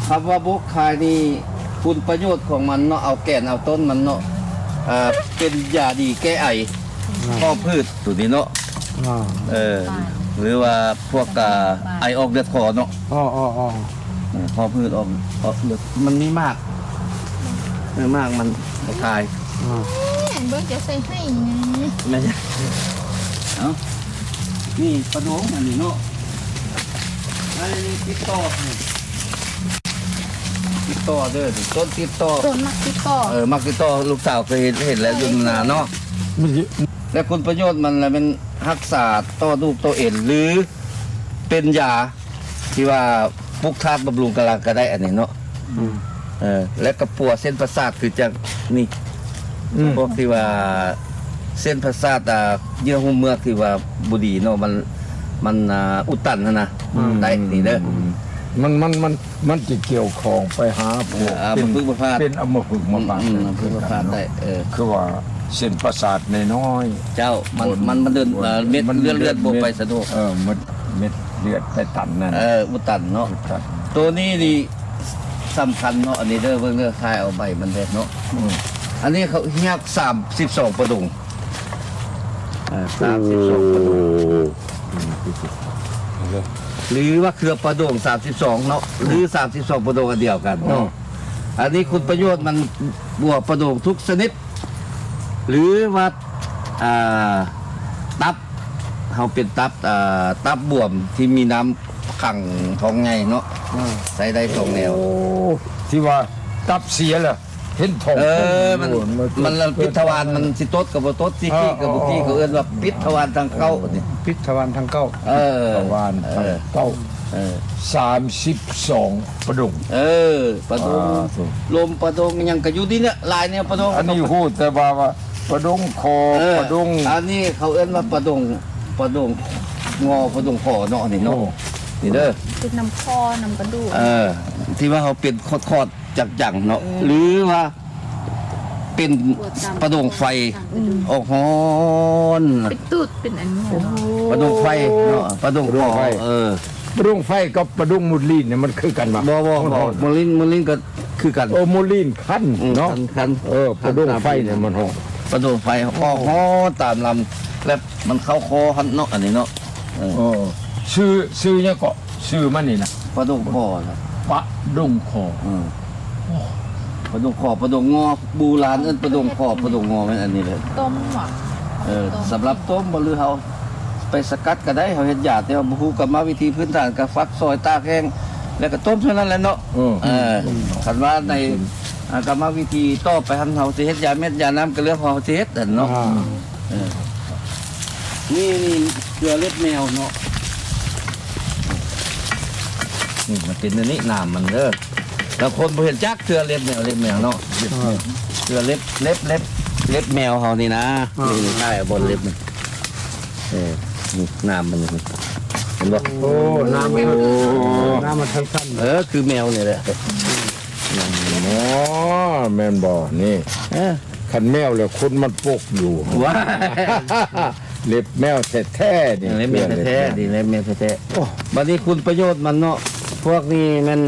ຄຳວ່າບົກຄາຍນີ້ ຄຸນປະໂຫຍດຂອງມັນເນາະ ເອົາແກ່ນເອົາຕົ້ນມັນເນາະ ເປັນຢາດີແກ້ໄອ ຫອບພືດໂຕນີ້ເນາະ ເອີ ຫຼືວ່າພວກ ອາ ໄອອອກເລືອດຄໍເນາະ ເອີ ຫອບພືດອອກ ອອກເລືອດ ມັນມີໝາກ ເອີ ໝາກມັນຄາຍ ເບິ່ງຈະໃສ່ໃຫ້ ແມ່ນ ເອົ້າ ນີ້ປະດົງອັນນີ້ເນາະ ອັນນີ້ຕິດຕໍ່ ຕິດຕໍ່ເດີ ຕົ້ນຕິດຕໍ່ ຕົ້ນໝາກຕິດຕໍ່ ເອີ ໝາກຕິດຕໍ່ ລູກສາວເຄີຍເຫັນ ເຫັນແລ້ວຢູ່ນາເນາະ ແລະຄຸນປະໂຫຍດມັນລະແມ່ນຮັກສາຕໍ່ດູກຕໍ່ເອັນ ຫຼືເປັນຢາ ທີ່ວ່າປຸກທາດບຳລຸງກຳລັງກະໄດ້ອັນນີ້ເນາະ ເອີ ແລະກະປົວເສັ້ນປະສາດຄືຈັ່ງນີ້ ພວກທີ່ວ່າເສັ້ນປະສາດ ອ່າ ເຍື່ອຫຸ້ມເມືອກທີ່ວ່າບໍ່ດີເນາະ ມັນ ມັນ ອ່າ ອຸດຕັນຫັ້ນນະ ໄດ້ນີ້ເດີ ມັນ ມັນ ມັນ ມັນຈະກ່ຽວຂ້ອງໄປຫາພວກ ອ່າ ເປັນ ອຳມະພຶກ ອຳມະພາດ ເປັນອຳມະພຶກ ອຳມະພາດ ອືມ ອຳມະພຶກ ອຳມະພາດໄດ້ ເອີ ຄືວ່າເສັ້ນປະສາດນ້ອຍໆ ເຈົ້າ ມັນ ມັນ ມັນເດີນ ເອີ ເມັດເລືອດ ເລືອດບໍ່ໄປສະດວກ ເອີ ເມັດ ເມັດເລືອດໄປຕັນນັ້ນ ເອີ ອຸດຕັນເນາະ ອຸດຕັນ ໂຕນີ້ນີ້ສຳຄັນເນາະ ອັນນີ້ເດີ ເບິ່ງເດີ ຖ່າຍເອົາໃບມັນແບບເນາະ ອືມ ອັນນີ້ເຂົາຮຽກສາມສິບສອງປະດົງ ເອີ ສາມສິບສອງປະດົງ ໂອ້ ຫຼືວ່າເຄືອປະດົງສາມສິບສອງເນາະ ຫຼືສາມສິບສອງປະດົງອັນດຽວກັນເນາະ ອືມ ອັນນີ້ຄຸນປະໂຫຍດມັນ ບົວປະດົງທຸກຊະນິດ ຫຼືວ່າ ອ່າ ຕັບ ເຮົາເປັນຕັບ ອ່າ ຕັບບວມທີ່ມີນ້ຳຂັງທ້ອງໃຫຍ່ເນາະ ອືມ ໃຊ້ໄດ້ສອງແນວ ໂອ້ ທີ່ວ່າຕັບເສຍລະ ເຫັນທ້ອງ ເອີ ມັນ ມັນລະ ພິດທະວານມັນຊິຕົດກະບໍ່ຕົດ ຊິຂີ້ກະບໍ່ຂີ້ ເອີ ເຂົາເອີ້ນວ່າພິດທະວານທາງເຂົ້ານີ້ ພິດທະວານທາງເຂົ້າ ເອີ ພິດທະວານທາງເຂົ້າ ເອີ ສາມສິບສອງປະດົງ ເອີ ປະດົງ ອ່າ ລົມປະດົງຫຍັງກະຢູ່ນີ້ແຫຼະ ຫຼາຍແນວປະດົງ ອັນນີ້ຮູ້ແຕ່ວ່າ ວ່າປະດົງຄໍ ເອີ ປະດົງ ອັນນີ້ເຂົາເອີ້ນວ່າປະດົງ ປະດົງງໍ ປະດົງຄໍເນາະ ອັນນີ້ເນາະ ໂອ້ ນີ້ເດີ ເປັນນຳຄໍ ນຳກະດູກ ເອີ ທີ່ວ່າເຮົາເປັນຂອດໆ ຈັກຈັ່ງເນາະ ເອີ ຫຼືວ່າເປັນປະດົງໄຟ ອືມ ອອກຮ້ອນ ເປັນຕູດ ເປັນອັນນີ້ ໂອ້ໂຫ ປະດົງໄຟເນາະ ປະດົງ ປະດົງໄຟ ເອີ ປະດົງໄຟກັບປະດົງມຸດລີນນີ້ມັນຄືກັນບໍ່? ບໍ່ ບໍ່ ບໍ່ ມຸດລີນ ມຸດລີນກະຄືກັນ ເອີ ມຸດລີນຄັນ ອືມ ເນາະ ຄັນ ຄັນ ເອີ ປະດົງໄຟນີ້ມັນຮ້ອນ ປະດົງໄຟ ອອກຮ້ອນຕາມລຳ ແລ້ວມັນເຂົ້າຄໍຫັ້ນເນາະ ອັນນີ້ເນາະ ເອີ ເອີ ຊື່ ຊື່ຫຍັງເກາະ? ຊື່ມັນນີ້ນະ ປະດົງຄໍນະ ປະດົງຄໍ ເອີ ໂອ້ ປະດົງຄໍ ປະດົງງໍ ບູຮານເອີ້ນປະດົງຄໍ ປະດົງງໍແມ່ນອັນນີ້ເລີຍ ຕົ້ມຫວາ? ເອີ ຕົ້ມ ສຳລັບຕົ້ມບໍ່ ຫຼືເຮົາໄປສະກັດກະໄດ້ ເຮົາເຮັດຢາ ແຕ່ວ່າບໍ່ຮູ້ກຳມະວິທີພື້ນຖານ ກະຝັກ ຊອຍ ຕາກແຫ້ງ ແລ້ວກະຕົ້ມເທົ່ານັ້ນແຫຼະເນາະ ເອີ ເອີ ຄັນວ່າໃນ ອ່າ ກຳມະວິທີຕໍ່ໄປຫັ້ນ ເຮົາຊິເຮັດຢາເມັດຢານ້ຳກະເລື່ອງຂອງເຮົາຊິເຮັດຫັ້ນເນາະ ອ່າ ເອີ ນີ້ ນີ້ເກືອເລັບແມວເນາະ ນີ້ມັນເປັນອັນນີ້ ນ້ຳມັນເດີ ລາງຄົນບໍ່ເຫັນຈັກເທື່ອເລັບແມວ ເລັບແມວເນາະ ເອີ ເກືອເລັບ ເລັບ ເລັບ ເລັບແມວເຮົານີ້ນະ ອ່າ ນີ້ ນີ້ ຖ່າຍເອົາບ່ອນເລັບນີ້ ເອີ ນີ້ ນ້ຳມັນນີ້ ເຫັນບໍ່? ໂອ້ ນ້ຳມັນ ໂອ້ ນ້ຳມັນທັງສັ້ນ ເອີ ຄືແມວນີ້ແຫຼະ ອໍ ແມ່ນບໍ່? ນີ້ ເອີ ຄັນແມວແລ້ວຄົນມັນປົກຢູ່ ວ້າຍ ເລັບແມວແທ້ໆ ນີ້ ເລັບແມວແທ້ໆ ນີ້ ເລັບແມວແທ້ໆ ໂອ້ ບາດນີ້ຄຸນປະໂຫຍດມັນເນາະ ພວກນີ້ແມ່ນ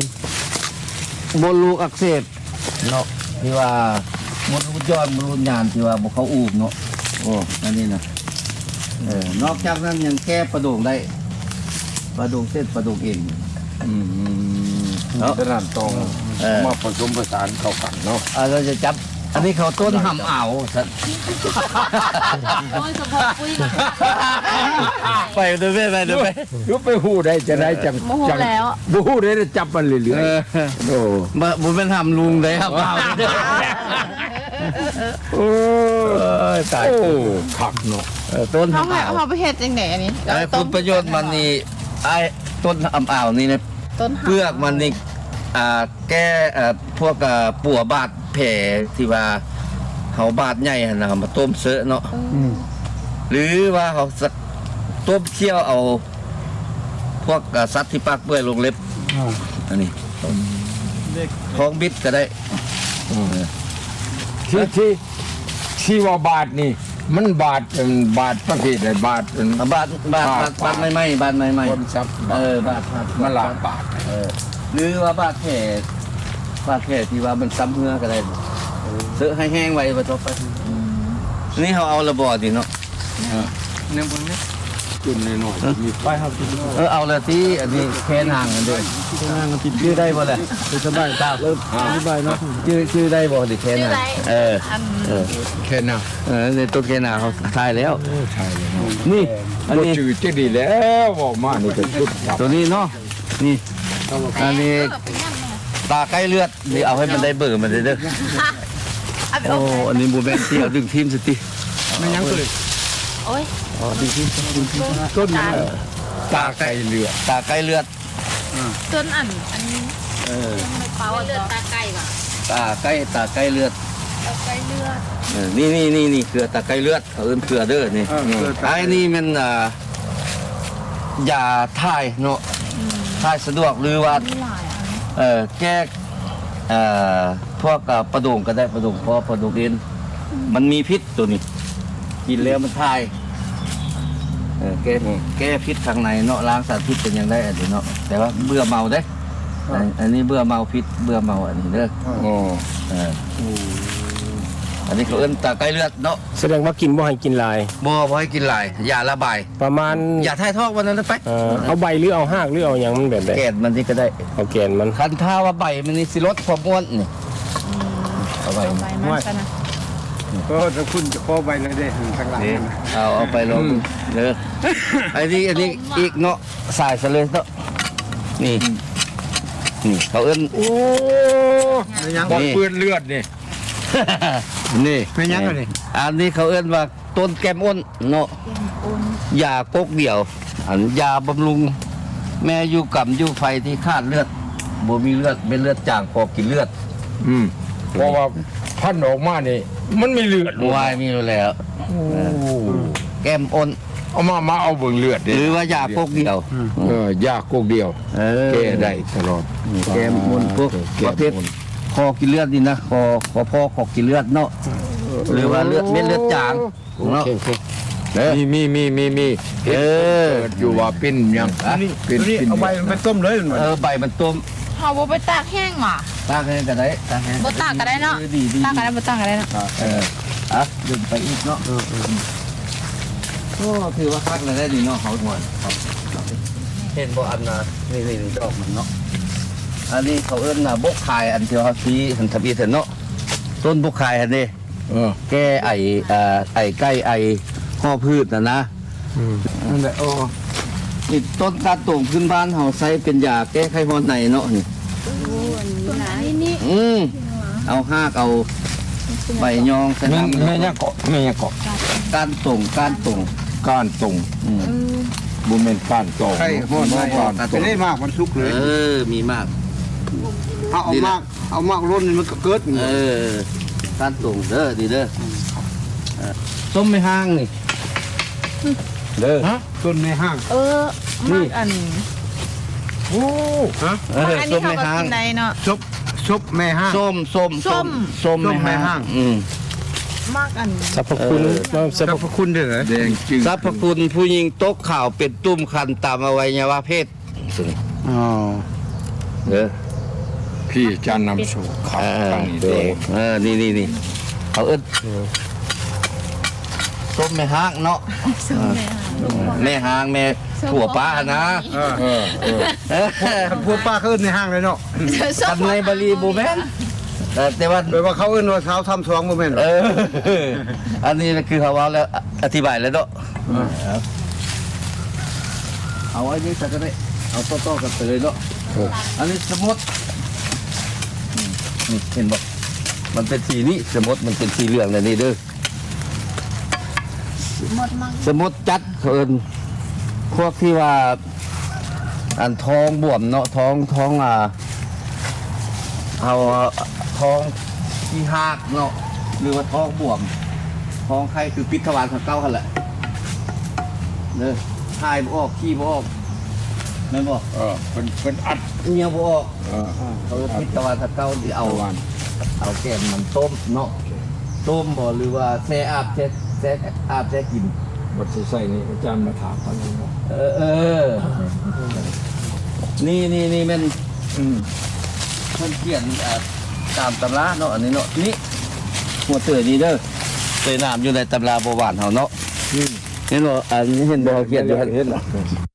ມົດລູກອັກເສບເນາະ ທີ່ວ່າມົດລູກຍ້ອນ ມົດລູກຍານ ທີ່ວ່າບໍ່ເຂົ້າອູກເນາະ ໂອ້ ອັນນີ້ນະ ເອີ ນອກຈາກນັ້ນຍັງແກ້ປະດົງໄດ້ ປະດົງເສັ້ນ ປະດົງເອັນ ອືມ ເນາະ ສະນັ້ນຕ້ອງ ເອີ ມາປະສົມປະສານເຂົ້າກັນເນາະ ເອີ ເຮົາຈະຈັບ ອັນນີ້ເຂົາຕົ້ນຫຳອາວຊັ້ນ ໂອ້ຍ ສະໂພກປຸ້ຍ ໄປເດີແມ່ ໄປເດີແມ່ ຢູ່ໄປຮູ້ໄດ້ຈັ່ງໃດ ເອີ ຈັ່ງ ບໍ່ຮູ້ແລ້ວ ບໍ່ຮູ້ໄດ້ ຈັບມັນເລື້ອຍໆ ເອີ ໂອ້ ບໍ່ ບໍ່ແມ່ນຫຳລຸງເດ້ ຫຳອາວ ໂອ້ຍ ຕາຍ ໂອ້ ຄັກເນາະ ເອີ ຕົ້ນຫຳອາວ ເຮົາໄປເຮັດຈັ່ງໃດອັນນີ້ ເອີ ຄຸນປະໂຫຍດມັນນີ້ ອ້າຍ ຕົ້ນຫຳອາວນີ້ນະ ຕົ້ນຫຳ ເປືອກມັນນີ້ ອ່າ ແກ້ ເອີ ພວກ ອ່າ ປົວບາດແຜທີ່ວ່າເຮົາບາດໃຫຍ່ຫັ້ນນະ ເຮົາມາຕົ້ມເຊາະເນາະ ອືມ ຫຼືວ່າເຮົາສະ ຕົ້ມຂ້ຽວເອົາພວກ ອ່າ ສັດທີ່ປາກເປື່ອຍລົງເລັບ ອ່າ ອັນນີ້ ອືມ ທອງບິດກະໄດ້ ອືມ ເອີ ທີ່ ທີ່ ທີ່ວ່າບາດນີ້ ມັນບາດ ເອີ ບາດປະເພດໃດ? ບາດ ອ່າ ບາດ ບາດ ບາດ ບາດໄມ້ໆ ບາດໄມ້ໆ ຄົນສັບ ເອີ ບາດ ບາດ ມາລ້າງບາດ ເອີ ຫຼືວ່າບາດແຜ ບາດແຜທີ່ວ່າມັນຊ້ຳເຫື່ອກໍໄດ້ ເຊີະໃຫ້ແຫ້ງໄວວ່າຕໍ່ໄປ. ນີ້ເຮົາເອົາລະບໍ່ນີ້ເນາະ? ຍັງບໍ່ແມ່ນ ຕົ້ນນ້ອຍໆ ມີໄປເຮົາກິນ ເອີ ເອົາລະຕິ. ອັນນີ້ແຄນາງອັນເດີ ແຄນາງກິນ ຈື່ໄດ້ບໍ່ລະ? ສະບາຍຕາ ອະທິບາຍເນາະ ຈື່ ຈື່ໄດ້ບໍ່ນີ້ແຄນາງ? ເອີ ອັນ ເອີ ແຄນາງ ເອີ ໃນຕົ້ນແຄນາງເຮົາຖ່າຍແລ້ວ ເອີ ຖ່າຍແລ້ວເນາະ. ນີ້ ອັນນີ້ ບໍ່ຈື່ຈັກດີແລ້ວ ເວົ້າມານີ້ກໍສຸດ ໂຕນີ້ເນາະ ນີ້ ອັນນີ້ຕາໄກ່ເລືອດ. ນີ້ເອົາໃຫ້ມັນໄດ້ເບີມັນເດີ. ໂອ້ ອັນນີ້ບໍ່ແມ່ນຕິ ເອົາດຶງທີມຊະຕິ. ແມ່ນຫຍັງຕົວນີ້? ໂອ້ຍ ອໍ ດຶງທີມ ດຶງທີມ ຕົ້ນຫຍັງ? ຕາໄກ່ເລືອດ ຕາໄກ່ເລືອດ. ຕົ້ນອັນ ອັນ ເອີ ເລືອດຕາໄກ່ຫວາ? ຕາໄກ່ ຕາໄກ່ເລືອດ ຕາໄກ່ເລືອດ. ເອີ ນີ້ໆໆ ເຄືອຕາໄກ່ເລືອດ ເຂົາເອີ້ນເຄືອເດີນີ້. ເອີ ເຄືອຕາໄກ່ ອັນນີ້ແມ່ນ ອ່າ ຢາຖ່າຍເນາະ ອືມ ຖ່າຍສະດວກ ຫຼືວ່າ ມີຫຼາຍອັນ ເອີ ແກ້ ເອີ ພວກ ເອີ ປະດົງກໍໄດ້ ປະດົງຄໍ ປະດົງເອັນ ອືມ ມັນມີພິດໂຕນີ້ ກິນແລ້ວມັນຖ່າຍ ເອີ ແກ້ ອືມ ແກ້ພິດທາງໃນເນາະ ລ້າງສານພິດເປັນຫຍັງໄດ້ອັນນີ້ເນາະ. ແຕ່ວ່າເບື່ອເມົາເດ້ ອືມ ອັນ ອັນນີ້ເບື່ອເມົາພິດ ເບື່ອເມົາອັນນີ້ເດີ. ອໍ ເອີ ອັນນີ້ເຂົາເອີ້ນຕາໄກ່ເລືອດເນາະ. ສະແດງວ່າກິນບໍ່ໃຫ້ກິນຫຼາຍ. ບໍ່ ບໍ່ໃຫ້ກິນຫຼາຍ ຢາລະບາຍ ປະມານ ຢາຖ່າຍທອກວ່ານັ້ນໄປ. ເອີ ເອົາໃບ ຫຼື ເອົາຮາກ ຫຼື ເອົາຫຍັງມັນແບບໃດ? ແກ່ນມັນນີ້ກໍໄດ້ ເອົາແກ່ນມັນ. ຄັນຖ້າວ່າໃບມັນນີ້ຊິລົດຄວາມອ້ວນນີ້ ອືມ ເອົາໃບ ເອົາໃບມັນຊະນະ. ໂອ້ ທາງຄຸນຈະຂໍໃບແລ້ວເດ້ ທາງຫຼັງນັ້ນນະ. ເອົາ ເອົາໄປລອງ ອືມ ເດີ. ອັນນີ້ ອັນນີ້ອີກເນາະ ສາຍສະເລີຍເນາະ. ນີ້ ອືມ ນີ້ເຂົາເອີ້ນ ໂອ້ ແມ່ນຫຍັງ? ບໍ່ເປື້ອນເລືອດນີ້ ນີ້ ແມ່ນຫຍັງອັນນີ້? ອັນນີ້ເຂົາເອີ້ນວ່າ ຕົ້ນແກ້ມອົ້ນເນາະ ຢາກົກດຽວ ອັນຢາບຳລຸງແມ່ຢູ່ກຳຢູ່ໄຟທີ່ຂາດເລືອດ ບໍ່ມີເລືອດ ເມັດເລືອດຈາງ ພໍກິນເລືອດ. ອືມ ເພາະວ່າພັນອອກມານີ້ ມັນມີເລືອດ ວາຍ ມີຢູ່ແລ້ວ. ໂອ້ ເອີ ແກ້ມອົ້ນ ເອົາມາ ມາເອົາເບິ່ງເລືອດເດ້ ຫຼືວ່າຢາກົກດຽວ. ອືມ ເອີ ຢາກົກດຽວ ເອີ ແກ້ໄດ້ຕະຫຼອດ. ອືມ ແກ້ມອົ້ນ ພວກປະເພດຄໍກິນເລືອດນີ້ນະ ຄໍ ຄໍພໍ ຄໍກິນເລືອດເນາະ ຫຼືວ່າເລືອດ ເມັດເລືອດຈາງ. ໂອເຄ ໂອເຄ ເອີ ມີ ມີ ມີ ມີ ມີ ເອີ ເຮັດຢູ່ວ່າເປັນຫຍັງ ເປັນ ເປັນ ເອົາໃບມັນໄປຕົ້ມເລີຍ. ເອີ ໃບມັນຕົ້ມ ເຮົາບໍ່ໄປຕາກແຫ້ງຫວາ? ຕາກແຫ້ງກໍໄດ້ ຕາກແຫ້ງ ບໍ່ຕາກກໍໄດ້ເນາະ ດີ ດີ ຕາກກໍໄດ້ ບໍ່ຕາກກໍໄດ້ເນາະ. ເອີ ອ່ະ ດຶງໄປອີກເນາະ. ເອີ ເອີ ໂອ້ ຖືວ່າຄັກແລ້ວໄດ໋ນີ້ເນາະ ເຮົາ ເຫັນບໍ່ ອັນນ່າ ນີ້ ນີ້ ນີ້ ດອກມັນເນາະ. ອັນນີ້ເຂົາເອີ້ນວ່າບົກຄາຍ ອັນທີ່ເຮົາຊີ້ຫັ້ນທຳອິດຫັ້ນເນາະ ຕົ້ນບົກຄາຍຫັ້ນເດ້. ເອີ ແກ້ໄອ ເອີ ໄອໄກ່ ໄອຫໍຜືດຫັ້ນນະ. ອືມ ນັ້ນແຫຼະ. ໂອ້ ນີ້ຕົ້ນກ້ານຕົງພື້ນບ້ານເຮົາໃຊ້ເປັນຢາແກ້ໄຂ້ຮ້ອນໃນເນາະນີ້. ອືມ ເອົາຮາກເອົາໃບຍອງໃສ່ນ້ຳ. ແມ່ນຫຍັງເກາະ ແມ່ນຫຍັງເກາະ? ກ້ານຕົງ ກ້ານຕົງ ກ້ານຕົງ. ອືມ ເອີ ບໍ່ແມ່ນກ້ານຕອງ ໄຂ້ຮ້ອນໃນ ກ້ານຕົງ ເດ້ ໝາກມັນສຸກເລີຍ. ເອີ ມີໝາກ ເອົາ ເອົາໝາກ ເອົາໝາກຫຼົ່ນນີ້ມັນກໍເກີດ. ເອີ ກ້ານຕົງເດີ ນີ້ເດີ. ອືມ ເອີ ສົ້ມແມ່ຮ້າງນີ້ເດີ. ຮະ ຕົ້ນແມ່ຮ້າງ. ເອີ ນີ້ ໝາກອັນ ໂອ້ ຮະ ເອີ ໝາກອັນນີ້ເຂົາກໍກິນໄດ້ເນາະ ສົ້ມແມ່ຮ້າງ. ສົ້ມ ສົ້ມ ສົ້ມ ສົ້ມ ສົ້ມແມ່ຮ້າງ. ອືມ ໝາກອັນ ສັບພະຄຸນ ເອີ ສັບພະຄຸນເດ້ ແດງຈຶ່ງ ສັບພະຄຸນຜູ້ຍິງຕົກຂາວເປັນຕຸ່ມຄັນຕາມອະໄວຍະວະເພດ. ອໍ ເດີ ພີ່ອາຈານນຳໂຊກ ເອີ ເອີ ນີ້ ນີ້ ນີ້ ເຂົາເອີ້ນ ເອີ ສົ້ມແມ່ຮ້າງເນາະ. ສົ້ມແມ່ຮ້າງ ເອີ ແມ່ຮ້າງ ແມ່ຜົວປ້ານະ. ເອີ ເອີ ເອີ ຜົວປ້າເອີ້ນແມ່ຮ້າງເລີຍເນາະ. ຄັນໃນບາລີບໍ່ແມ່ນ ເອີ ແຕ່ວ່າ ແປວ່າເຂົາເອີ້ນວ່າສາວທຳສອງບໍ່ແມ່ນ? ເອີ ອັນນີ້ຄືເຮົາເວົ້າແລ້ວ ອະທິບາຍແລ້ວເນາະ. ເອີ ເອົາອັນນີ້ໃສ່ກໍໄດ້ ເອົາຕໍ່ໆກັນໄປເລີຍເນາະ. ເອີ ອັນນີ້ສະໝົດ ອືມ ນີ້ເຫັນບໍ່ ມັນເປັນສີນີ້ ສະໝົດມັນເປັນສີເຫຼືອງແນວນີ້ເດີ. ສະໝົດມັນ ສະໝົດຈັດ ເຂົາເອີ້ນ ພວກທີ່ວ່າ ອັນທ້ອງບວມເນາະ ທ້ອງ ທ້ອງ ອ່າ ເຮົາ ທ້ອງຂີ້ຮາກເນາະ ຫຼືວ່າທ້ອງບວມ ທ້ອງໄຂ່ ຄືປິດທະວານທາງເກົ້າຫັ້ນແຫຼະເດີ ຖ່າຍບໍ່ອອກ ຂີ້ບໍ່ອອກ ແມ່ນບໍ່? ເອີ ເພິ່ນ ເພິ່ນອັດ ເຫຍື້ອບໍ່ອອກ. ເອີ ເຂົາເອີ້ນພິດຕະວັນທະເກົ້າ ທີ່ເອົາ ຕະວັນ ເອົາແກນມັນຕົ້ມເນາະ ຕົ້ມບໍ່ ຫຼືວ່າແຊ່ອາບ ແຊ່ ແຊ່ອາບແຊ່ກິນ ບັດຊິໃສ່ນີ້ ອາຈານມາຖາມເຮົາເນາະ. ເອີ ເອີ ນີ້ ນີ້ ນີ້ແມ່ນ ອືມ ເພິ່ນຂຽນ ອ່າ ຕາມຕຳລາເນາະ ອັນນີ້ເນາະ ນີ້ ຫົວເຕີຍນີ້ເດີ ເຕີຍນ້ຳຢູ່ໃນຕຳລາບໍ່ຫວານເຮົາເນາະ ອືມ ເຫັນບໍ່ ອັນ ເຫັນບໍ່ ເຂົາຂຽນຢູ່ຫັ້ນ ເຫັນລະ.